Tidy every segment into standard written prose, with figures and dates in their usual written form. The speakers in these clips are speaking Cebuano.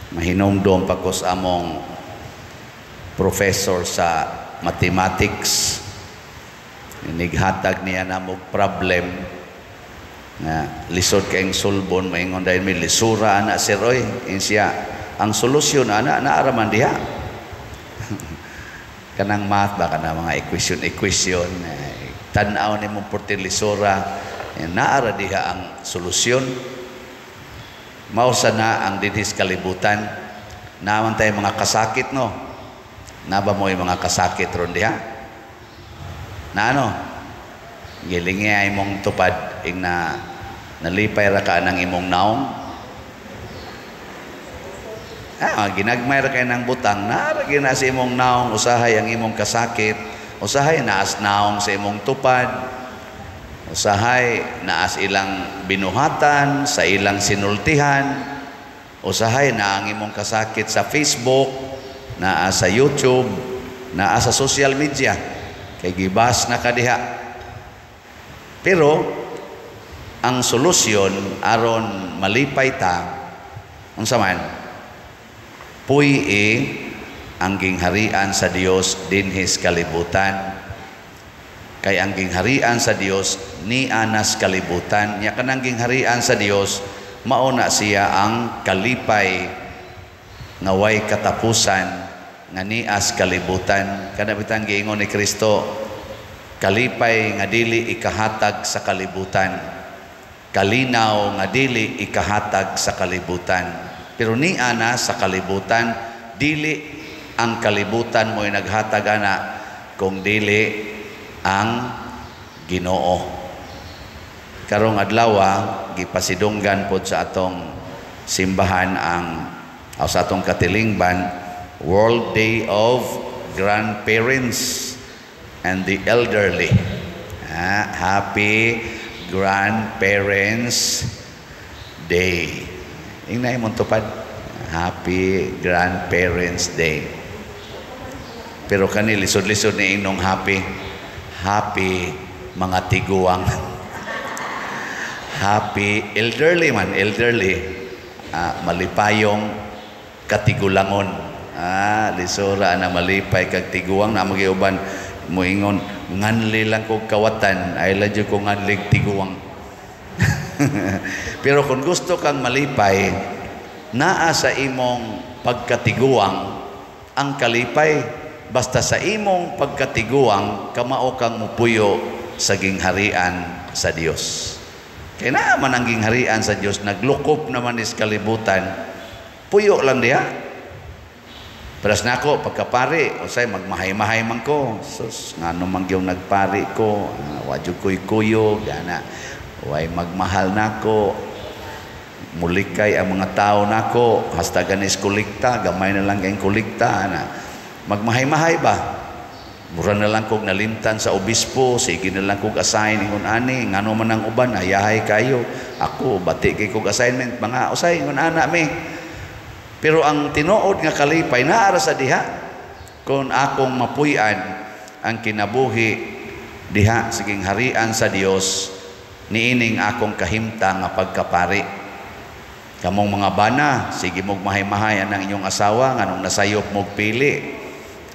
Mahinumdom pa ko sa among professor sa mathematics. Nighatag niya namog problem nga lisod kayong sulbon. Maingon dahil may lisura ana, sir, oy. Siya ang solusyon ana naa ra man diha. Kanang math ba, kana mga equation equation, eh, tan-aw nimo porte lisura, eh, naa ra diha ang solusyon. Mao sa na ang dinhis kalibutan naman tayo mga kasakit, no? Naa ba mo yung mga kasakit ron diha na ano gilingi ay mong tupad ing na nalipay ra ka ng imong naong? Ah, ginagmay ra kay ng butang, naa ra gyud na sa imong naong. Usahay ang imong kasakit, usahay naas naong sa imong tupad, usahay naas ilang binuhatan sa ilang sinultihan, usahay na ang imong kasakit sa Facebook, naa sa YouTube, naa sa social media, kay gibas na ka diha. Pero ang solusyon aron malipay ta, unsa man? Puy-i ang gingharian sa Dios dinhis kalibutan, kay ang gingharian sa Dios ni anas kalibutan. Nya kanang gingharian sa Dios, mao na siya ang kalipay nga way katapusan nga nias kalibutan. Kana bitang giingon ni Kristo, kalipay nga dili ikahatag sa kalibutan, kalinaw nga dili ikahatag sa kalibutan, pero ni ana sa kalibutan. Dili ang kalibutan mo'y naghatag ana, kung dili ang Ginoo. Karong adlaw gipasidunggan pod sa atong simbahan ang o sa atong katilingban, World Day of Grandparents and the Elderly. Ah, happy Grandparents Day. Ingna imong tupad. Happy Grandparents Day. Pero kani lisod-lisod ni inong happy. Happy mga tiguang. Happy elderly man, elderly. Ah, malipayong katigulangon. Ah, lisura na malipay kag tiguang na magiuban muingon nganli lang kog kawatan ay la jud ko nganlig tiguang. Pero kung gusto kang malipay, naa sa imong pagkatiguang ang kalipay, basta sa imong pagkatiguang kamao kang mupuyo sa gingharian sa Dios. Kay naa man ang gingharian sa Dios, naglukop naman is kalibutan, puyo lang diha. Paras nako pagkapari, usay magmahay-mahay man ko. Sus, ngano man gyud nagpari ko, wa jud ko'y kuyo, gana. Way magmahal nako. Mulikay ang mga tao nako, hasta ganis kolekta, gamay na lang kayong kolekta ana. Magmahay-mahay ba? Mura na lang kog nalimtan sa obispo, sige na lang kog assign ingon ani, ngano man ang uban, hayahay kayo. Ako bati kay kog assignment, mga usay ingon ana mi. Pero ang tinuod nga kalipay naa ra sa diha kung akong mapuy-an ang kinabuhi diha sa gingharian sa Dios niining akong kahimtang nga pagkapari. Kamong mga bana, sige mog mahay-mahay anang inyong asawa nganong nasayop mog pili.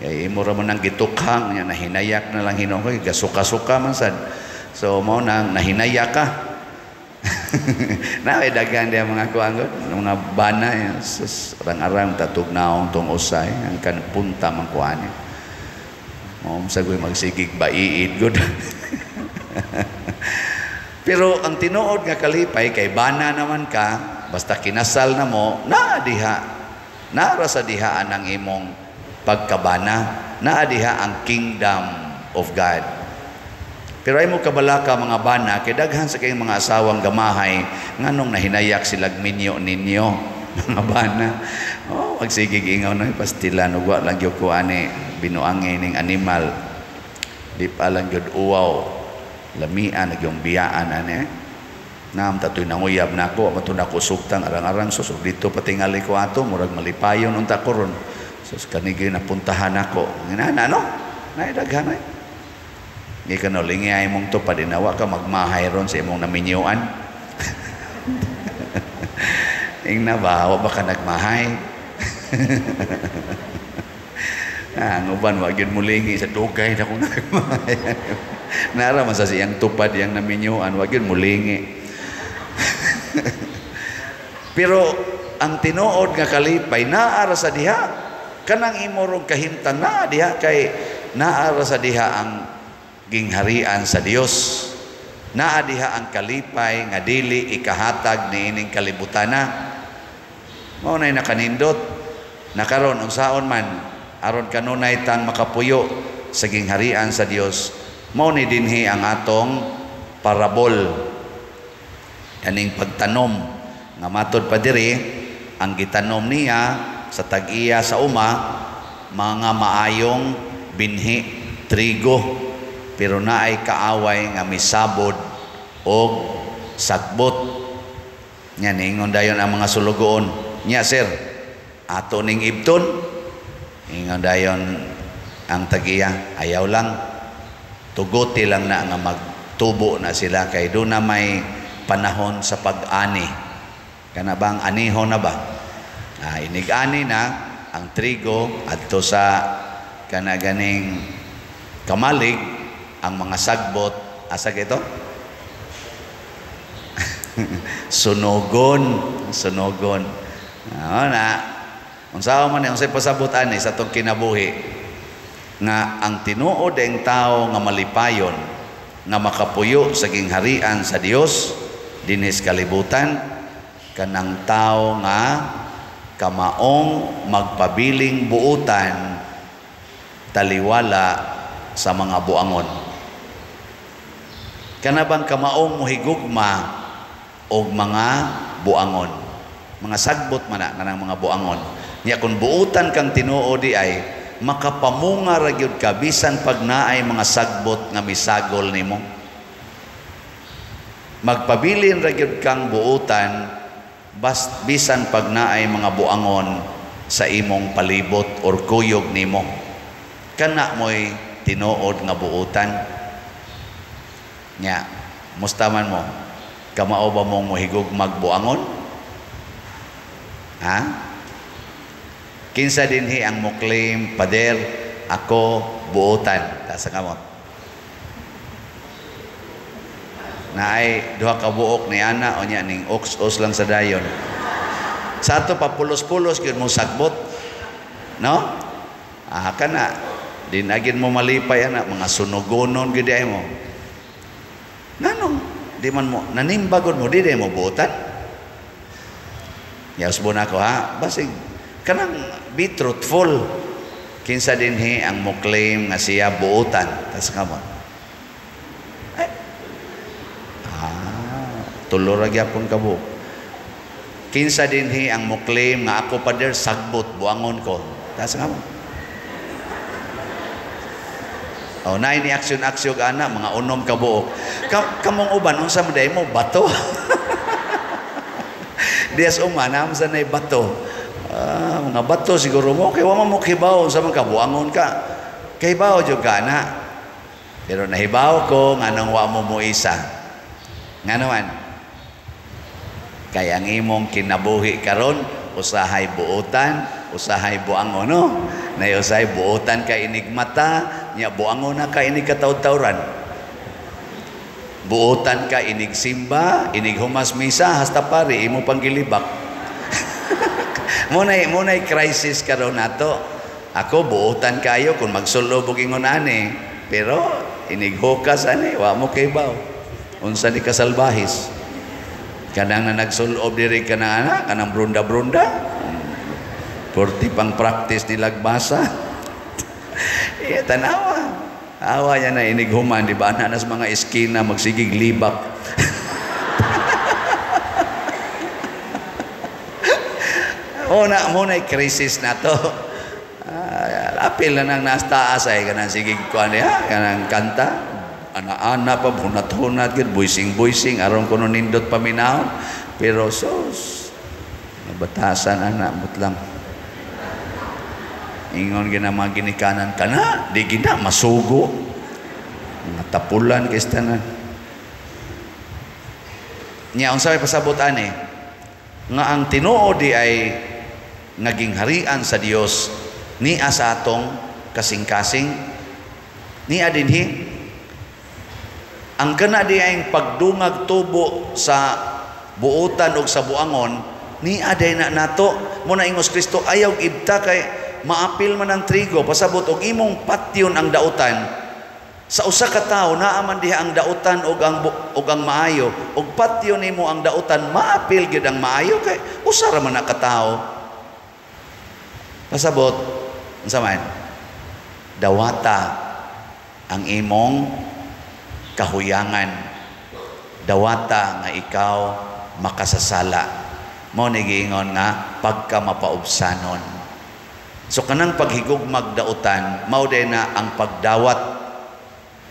Kay imo ra man ang gitukhang nya nahinayak na lang hinuoy, gasuka-suka man sad. So mao nang nahinayak ka. Na ay daghan diha mga kuan gud, mga bana eh, sus arang-arang tatugnaong tong usay ang kan punta man kuan. Mao sagoy magsigig baiid gud. Pero ang tinuod nga kalipay kay bana naman ka, basta kinasal na mo, naa diha. Naa sa diha ang imong pagkabana, naa diha ang kingdom of God. Pero ay mo kabalaka mga bana, kay daghan sa kayong mga asawang gamahay, nganong nahinayak silag minyo ninyo, mga bana. Oh, magsigig ingaw na pastilan, ug wa lang gyud ko ani binuangi ning animal. Di pa lang gyud uwaw. Lamian na gyung biyaan ani. Naam tatoy nanguyab nako, mato nako sugtang arang-arang sus dito patingali ko ato, murag malipayon unta ko ron. Sus kani gyud napuntahan nako. Ngana no? Nay daghan ay. Gikan no lingi ay mong tupad inawa ka magmahay ron sa imong naminyuan. Ingna ba, wa ba ka nagmahay? Ang uban wa gyud mulingi sa dugay na kung nagmaya. Nara man sa siyang tupad yang naminyuan, wa gyud mulingi. Pero ang tinuod nga kalipay naa ra sa diha. Kanang imorong kahimtang naa diha kay naa ra sa diha ang gingharian sa Dios. Naa diha ang kalipay nga dili ikahatag niining kalibutana. Mao nay nakanindot. Nakaron unsaon man aron kanunay tang makapuyo sa gingharian sa Dios, mao ni dinhi ang atong parabol kaning pagtanom nga matod pa diri ang gitanom niya sa tag-iya sa uma mga maayong binhi trigo, pero naay kaaway nga misabod og sagbot. Nya niingon dayon ang mga sulugoon nya, "Sir, ato ning ibton." Ingon dayon ang tag-iya, "Ayaw lang, tuguti lang na nga magtubo na sila kay doon na may panahon sa pag-ani." Kana bang anihon na ba? Inig-ani na ang trigo adto sa kana ganing kamalig, ang mga sagbot asa gito? Sunogon, sunogon. Na unsa man ni, unsay pasabot ani sa atong kinabuhi nga ang tinuod ang tao nga malipayon nga makapuyo sa gingharian sa Dios dinhi sa kalibutan, kanang tao nga kamaong magpabiling buutan taliwala sa mga buangon. Kana bang kamaong mohigugma og mga buangon, mga sagbot man na kanang mga buangon. Nya kung buutan kang tinuod di ay makapamunga ra gyud ka bisan pag naay mga sagbot nga misagol nimo. Magpabilin ra gyud kang buutan bas bisan pag naay mga buangon sa imong palibot or kuyog nimo. Kana mo'y tinuod nga buutan. Nya, musta man mo? Kamao ba mong mohigog magbuangon? Ha? Kinsa dinhi ang mo-claim, "Pader, ako buotan"? Taas ang kamot. Naay duha ka buok ni ana o niya ning ox-os lang sa dayon. Sa ato pa pulos-pulos gyud mo sagbot. No? Kana di na gyud mo malipay ana, mga sunugonon gyud ay mo. Nganong di man mo nanimbagod mo, di day mo buotan? Yausbon ako ha, basig kanang be truthful. Kinsa dinhi ang mo claim nga siya buotan? Tas kamot. Ay. Tulo ra gyapon ka buok. Kinsa dinhi ang mo claim nga ako pader sagbot buangon ko? Tas kamot. Oh, naay ni aksyon-aksyon ana mga unom ka buok. Kamong uban unsa man day mo bato? Dias uma naam sa nay bato. Mga bato siguro mo kay wa man mo kibaw unsa man ka buangon ka. Kahibaw jud ka na. Pero nahibaw ko nganong wa mo moisa. Ngano man? Kay ang imong kinabuhi karon usahay buotan, usahay buangon, no? Nay usahay buotan ka inig mata, nya buangon na ka inig kataud-tawran. Buotan ka inig simba, inig humas misa, hasta pari imo pang gilibak. Munay crisis karon nato. Ako buotan kayo kung magsulob og ingon ani, pero inig hukas ani wa mo kaybaw. Unsa ni kasalbahis? Kanang na nagsulob diri kana ana, kanang brunda-brunda. Purti pang practice ni lagbasa. Iya tanawa. Awa niya na inig human, di ba ana nas mga eskina magsigig libak. Mo na crisis na to. Apil na nang nasa taas ay kanang sigig kuan niya, kanang kanta. Ana-ana pa hunat-hunat gid, buising-buising aron kuno nindot paminaw. Pero sus, nabatasan ana mutlang. Ingon gina mga ginikanan kana, di gina masugo. Mga tapulan kay tanan. Nya unsa may pasabot ani? Nga ang tinuod di ay nga gingharian sa Dios niya sa atong kasing-kasing niya dinhi. Ang kana di ang pagdungag tubo sa buotan og sa buangon niya day na nato. Mo na ingos Kristo, ayaw ibta kay maapil man ang trigo. Pasabot og imong patyon ang dautan. Sa usa ka tawo naa man diha ang dautan og ang maayo, og patyon nimo ang dautan, maapil gyud ang maayo kay usa ra man na ka tawo. Pasabot unsa man? Dawata ang imong kahuyangan. Dawata nga ikaw makasasala. Mao ni giingon nga pagka mapaubsanon. So kanang paghigugmag dautan, mao din na ang pagdawat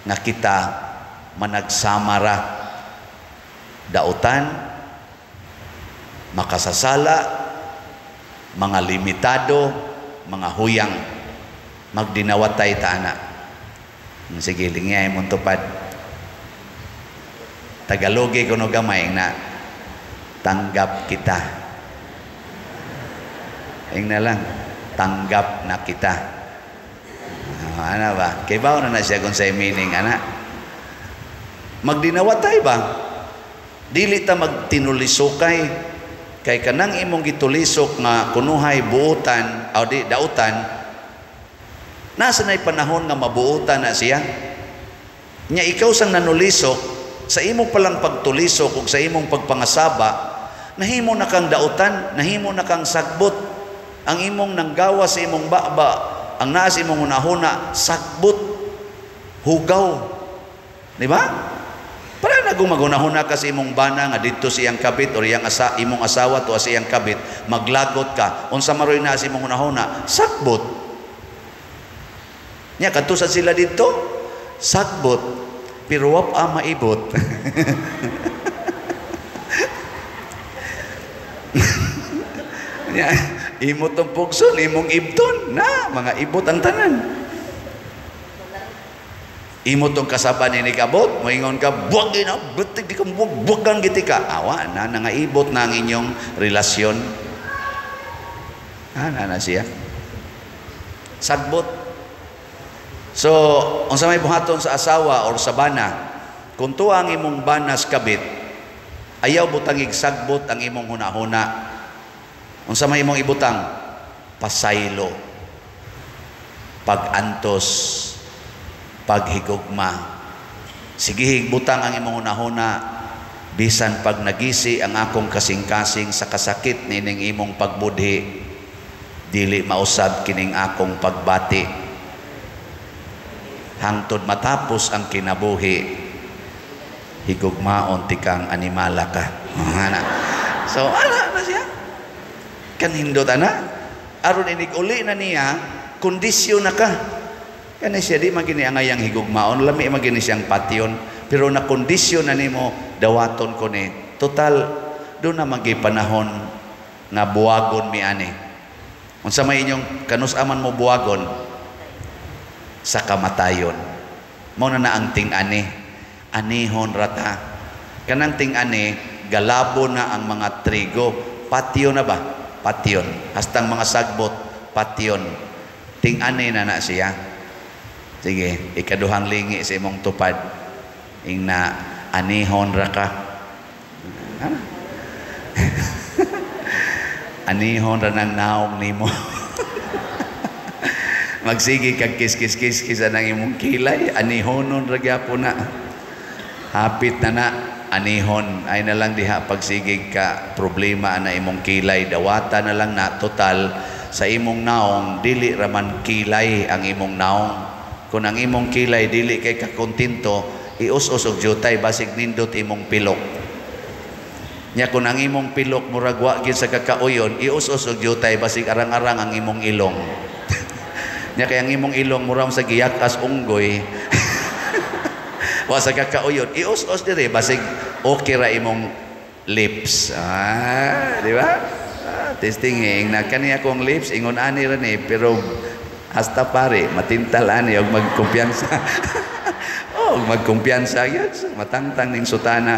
nga kita managsamara. Dautan, makasasala, mga limitado, mga huyang, magdinawatay ta ana. Sige, lingay mong tupad. Tagalogi kuno gamay na tanggap kita. Ing na lang, tanggap na kita. Ana ba? Kibaw na na siya kung sa meaning ana. Magdinawatay ba? Dili ta magtinulisokay kay kanang imong gitulisok nga kunuhay buotan o di dautan, nasa na'y panahon nga mabuotan na siya. Nya ikaw sang nanulisok, sa imong palang pagtulisok ug sa imong pagpangasaba, nahimo na kang dautan, nahimo na kang sagbot. Ang imong nanggawa sa imong baba, ang naa sa imong hunahuna, sagbot, hugaw. Di ba? Para na kung maghunahuna ka sa imong bana nga didto sa iyang kabit or iyang imong asawa to sa iyang kabit, maglagot ka. Unsa maroy naa sa imong hunahuna, sagbot. Nya kadto sa sila didto, sagbot. Pero wap a maibot. Nya imo tong pugson, imong ibton na mga ibot ang tanan. Imo tong kasaban ni kabot, moingon ka buwag ina, betig di ka buwag giti ka. Awa na nangaibot na ang inyong relasyon. Ana na siya. Sagbot. So, unsa may buhaton sa asawa or sa bana, kung tuwa ang imong banas kabit, ayaw butangig sagbot ang imong hunahuna. Unsa may imong ibutang? Pasaylo, pag-antos, paghigugma. Sige, butang ang imong hunahuna, bisan pag nagisi ang akong kasing-kasing sa kasakit nining imong pagbudhi, dili mausab kining akong pagbati. Hangtod matapos ang kinabuhi, higugmaon tikang animala ka. Ana. So, ana na siya. Kanindot ana. Aron inig uli na niya, kondisyon na ka. Kani siya di magini ang angayang higugmaon, lami magini siyang patyon, pero na kondisyon na nimo dawaton ko ni. Total, doon na magi panahon nga buwagon mi ani. Unsa may inyong kanus-aman mo buwagon? Sa kamatayon. Mao na na ang ting-ani. Anihon rata. Kanang ting-ani, galabo na ang mga trigo. Patyon na ba? Patyon. Hastang mga sagbot, patyon. Ting-ani na na siya. Sige, ikaduhang lingi sa imong tupad. Ing na anihon ra ka. Ha? Anihon ra nang naong nimo. Magsige kag kis-kis-kis ang imong kilay, anihonon ra gyapon na. Hapit na na anihon, ay na lang diha pagsigig ka problema na imong kilay, dawata na lang na. Total sa imong naong dili ra man kilay ang imong naong. Kung ang imong kilay dili kay kakontento, ius-us og jutay basig nindot imong pilok. Nya kung ang imong pilok murag wa gyud sa kakauyon, ius-us og jutay basig arang-arang ang imong ilong. Nya kay ang imong ilong murag sa giyakas unggoy. Wa sa kakauyon, ius-us dire basig okay ra imong lips. Ah, di ba? Ah, testing ing na kani akong lips ingon ani ra ni, pero hasta pare matintal ani og magkumpiyansa. Oh, magkumpiyansa gyud, matangtang ning sutana.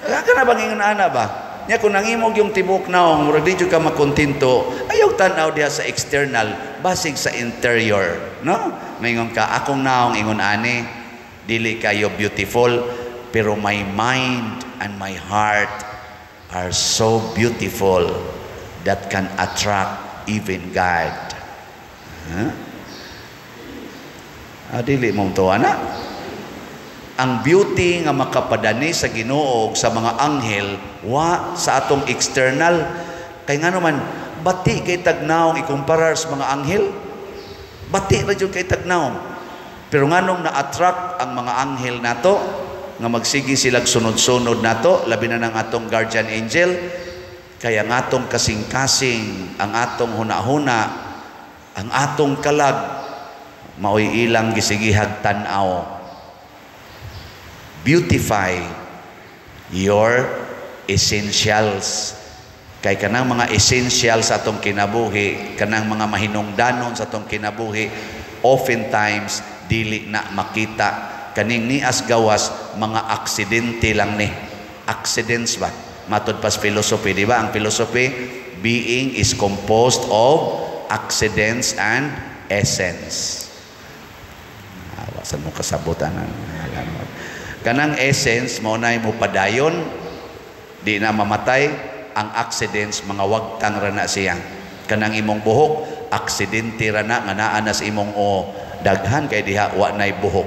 Kana bang ingon ana ba? Nya kung nangimog yung tibok naong, murag di jud ka makontento, ayaw tan-aw diha sa external, basig sa interior, no? Maingon ka, akong naong ingon ani, dili kayo beautiful, pero my mind and my heart are so beautiful that can attract even God. Huh? Ah, dili mo tuwa na. Ang beauty nga makapadani sa Ginoo sa mga anghel wa sa atong external. Kay ngano man, bati kay tagnaong ikumparar sa mga anghel. Bati ra jud kay tagnaong. Pero nganong na-attract ang mga anghel nato nga magsige silag sunod-sunod nato, labi na ng atong guardian angel, kaya ang atong kasing-kasing, ang atong hunahuna, ang atong kalag, maoy ilang gisigihag tan-aw. Beautify your essentials. Kay kanang mga essentials sa atong kinabuhi, kanang mga mahinungdanon sa atong kinabuhi, oftentimes dili na makita. Kaning nias gawas, mga aksidente lang ni. Accidents ba? Matod pas philosophy, di ba? Ang philosophy, being is composed of accidents and essence. Ah, wasan mo kasabutan. Kanang essence, mao na mo padayon, di na mamatay. Ang accidents, mga wagtang ra na siya. Kanang imong buhok, aksidente ra na nga naa na sa imong o daghan kay diha wa nay buhok.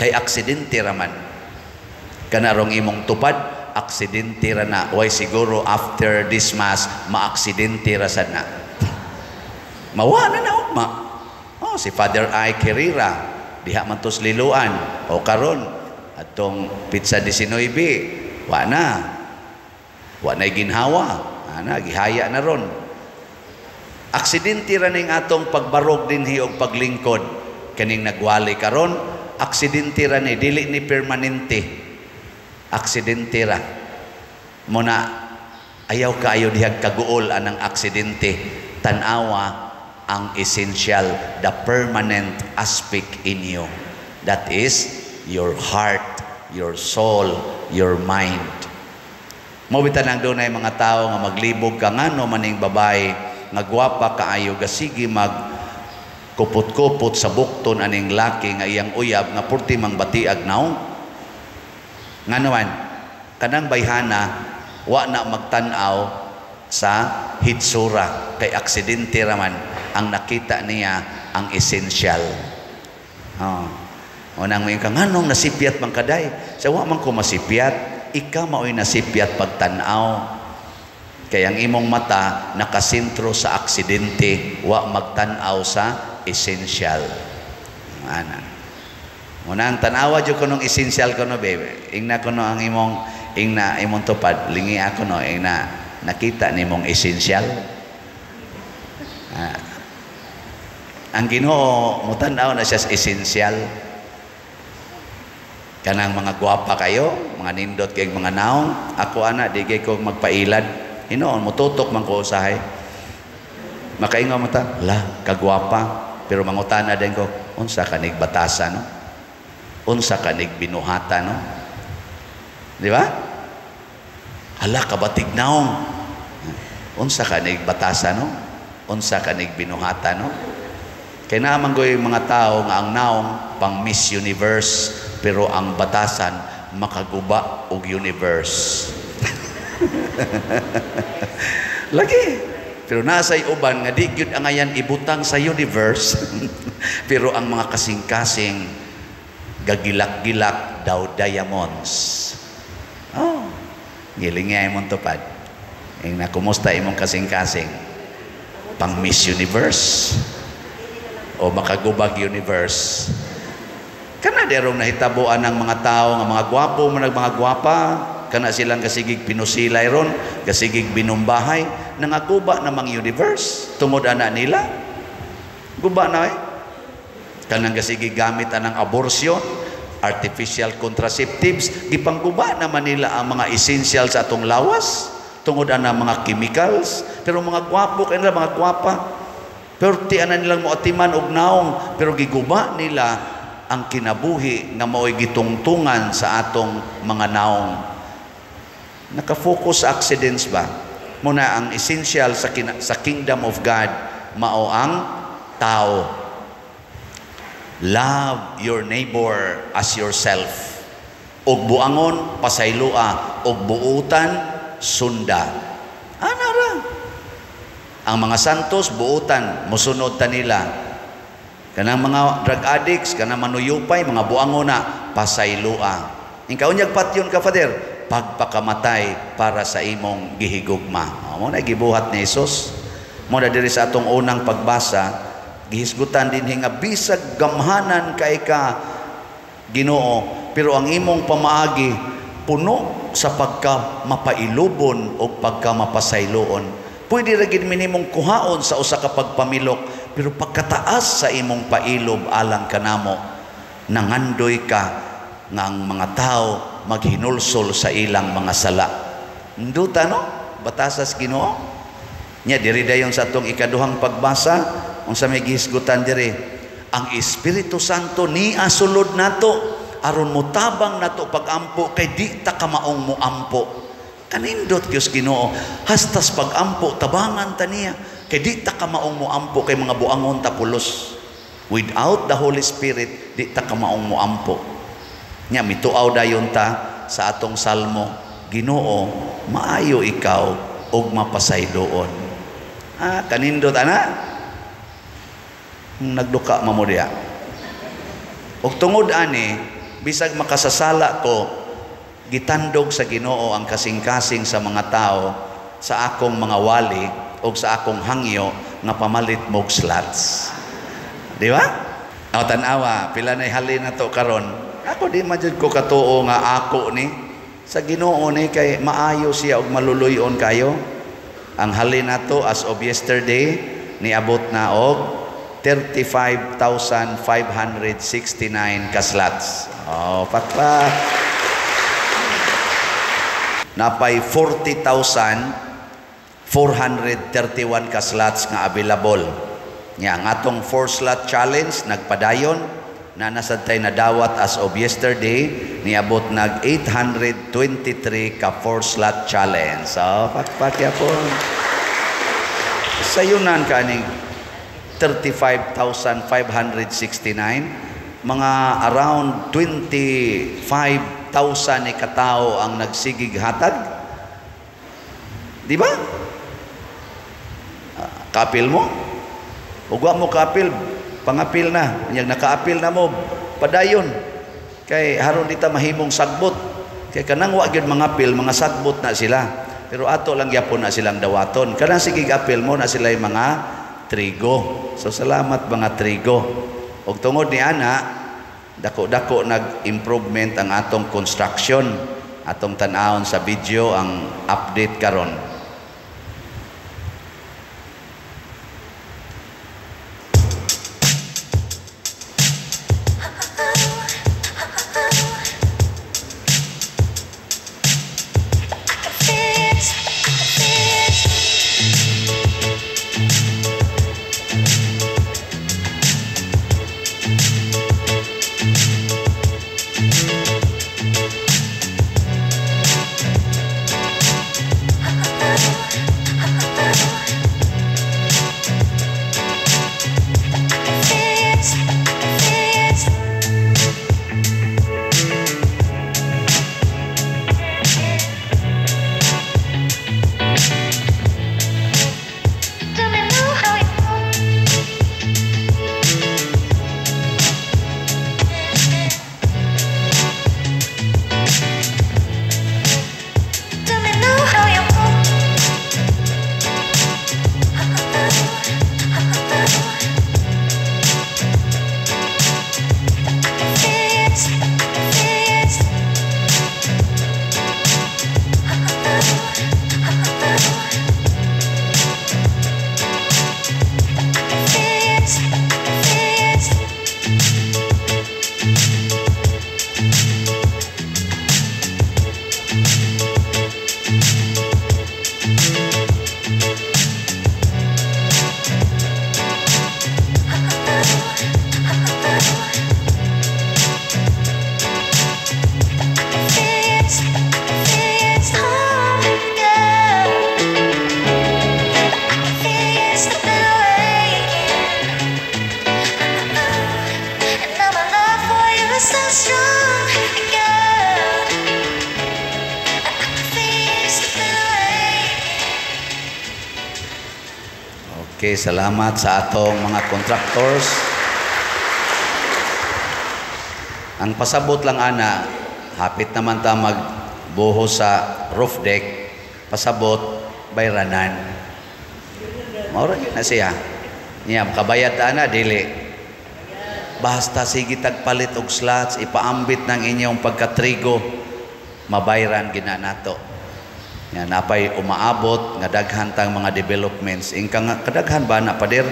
Kay aksidente ra man. Kanarong imong tupad, aksidente ra na. Way siguro after this mass, maaksidente ra sad na. Mawa na na ugma. Oh, si Father Ike Herrera, diha man tos Liloan. O karon atong petsa 19, wa na. Wa na ginhawa. Ana, gihaya na ron. Aksidente ra ning atong pagbarog dinhi og paglingkod. Kaning nagwali karon, aksidente ra ni, dili ni permanente. Aksidente ra. Muna ayaw kaayo dihag kaguol anang aksidente. Tan-awa ang essential, the permanent aspect in you. That is your heart, your soul, your mind. Mo bitan ang dunay mga tao nga maglibog ka ngano maning babae nga gwapa kaayo, gasige mag kupot-kupot sa bukton aning laki nga iyang uyab nga purti mang batiag naong. Ngano man, kanang bayhana wa na magtan-aw sa hitsura kay aksidente ra man ang nakita niya, ang essential. Oh. Unang mo ka nganong nasipyat man kaday? Sa wa man ko masipyat, ikaw mao'y nasipyat pagtan-aw. Kay ang imong mata nakasentro sa aksidente, wa magtan-aw sa essential. Ana. Muna ang tan-awa jud kunong essential kuno, baby. Ingna kuno ang imong ingna imong tupad, lingi ako no, ingna nakita nimong essential. Ah. Ang Ginoo mutan-aw na siya sa essential. Kanang mga gwapa kayo, mga nindot kay mga naong, ako ana di kay ko magpailad. Hinoon mututok man ko usahay. Makaingon mo ta, la kagwapa, pero mangutana din ko, unsa kanig batasa no? Unsa kanig binuhata no? Di ba? Hala kabatig naong. Unsa kanig batasa no? Unsa kanig binuhata no? Kay naman ko yung mga tao nga ang naong pang Miss Universe, pero ang batasan makaguba og universe. Lagi. Pero nasa'y uban nga di gyud angayan ibutang sa universe. Pero ang mga kasing-kasing gagilak-gilak daw diamonds. Oh, gilingay imong tupad. Ing na kumusta imong kasing-kasing? Pang Miss Universe o makagubag universe. Kana derong nahitabuan ng mga tao nga mga gwapo man mga gwapa, kana silang kasigig pinusilay ron, kasigig binumbahay, nangaguba namang universe tungod ana nila. Guba na eh. Kanang kasigig gamit anang abortion, artificial contraceptives, gipangguba naman nila ang mga essential sa atong lawas tungod ana mga chemicals. Pero mga gwapo kay nila, mga gwapa, pero ti ana nilang moatiman og naong, pero giguba nila ang kinabuhi nga mao'y gitungtungan sa atong mga naong. Naka-focus sa accidents ba? Muna ang essential sa kingdom of God mao ang tao. Love your neighbor as yourself. Og buangon, pasayloa, og buutan, sunda. Ana ra. Ang mga santos buutan, mosunod ta nila. Kanang mga drug addicts, kanang manuyupay, mga buangon na, pasayloa. Ikaw unyag patyon ka, Father, pagpakamatay para sa imong gihigugma. Mo na gibuhat ni Jesus. Mo na diri sa atong unang pagbasa, gihisgutan dinhi nga bisag gamhanan kay ka Ginoo, pero ang imong pamaagi puno sa pagka mapailubon o pagka mapasayloon. Pwede ra gid minimong kuhaon sa usa ka pagpamilok, pero pagkataas sa imong pailob alang kanamo, nangandoy ka nga ang mga tao maghinulsol sa ilang mga sala. Nduta no? Batasas Ginoo. Nya diri dayon sa atong ikaduhang pagbasa, unsa may gihisgutan diri? Ang Espiritu Santo ni sulod nato aron motabang nato pagampo kay di ta kamaong moampo. Kanindot Dios Ginoo, hastas pagampo tabangan ta niya kay di ta kamaong moampo kay mga buangon ta pulos. Without the Holy Spirit di ta kamaong moampo. Nya mituaw dayon ta sa atong salmo, Ginoo, maayo ikaw ug mapasayloon. Ah, kanindot ana. Nagduka mamo diya. Og tungod ani, bisag makasasala ko, gitandog sa Ginoo ang kasing-kasing sa mga tao sa akong mga wali og sa akong hangyo nga pamalit mog slots. Di ba? O tan-awa, pila na'y halin na to karon. Ako di man jud ko katuo nga ako ni sa Ginoo ni kay maayo siya og maluluyon kayo. Ang halin nato as of yesterday niabot na og 35,569 ka slots. Oh, pakpak. Napay 40,431 ka slots nga available. Nya ang atong 4 slot challenge nagpadayon na nasad tay nadawat as of yesterday niabot nag 823 ka 4 slot challenge. So, pakpak yapon. Sayunan ka ning 35,569, mga around 25,000 ni katao ang nagsigig hatag. Di ba? Kaapil mo? Ug wa mo kaapil, pangapil na. Yang nakaapil na mo, padayon. Kay haron dita mahimong sagbot. Kay kanang wa gyud mangapil, mga sagbot na sila. Pero ato lang gyapon na silang dawaton. Kanang sigig apil mo na sila mga trigo. So salamat mga trigo. Og tungod ni ana, dako-dako nag-improvement ang atong construction. Atong tan-awon sa video ang update karon. I Okay, salamat sa atong mga contractors. Ang pasabot lang ana, hapit naman ta magbuho sa roof deck, pasabot bayranan. Mao ra gyud na siya. Niya kabayad ta ana, dili. Basta sige tagpalit og slots, ipaambit ng inyong pagkatrigo, mabayran gina nato. Nga napay umaabot nga daghan tang mga developments. Ingka nga kadaghan ba na, pader,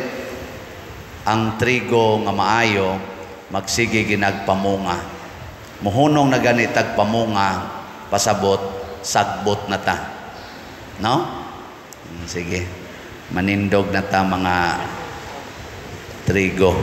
ang trigo nga maayo magsige ginagpamunga. Muhunong na gani tag pamunga, pasabot sagbot na ta. No? Sige. Manindog na ta mga trigo.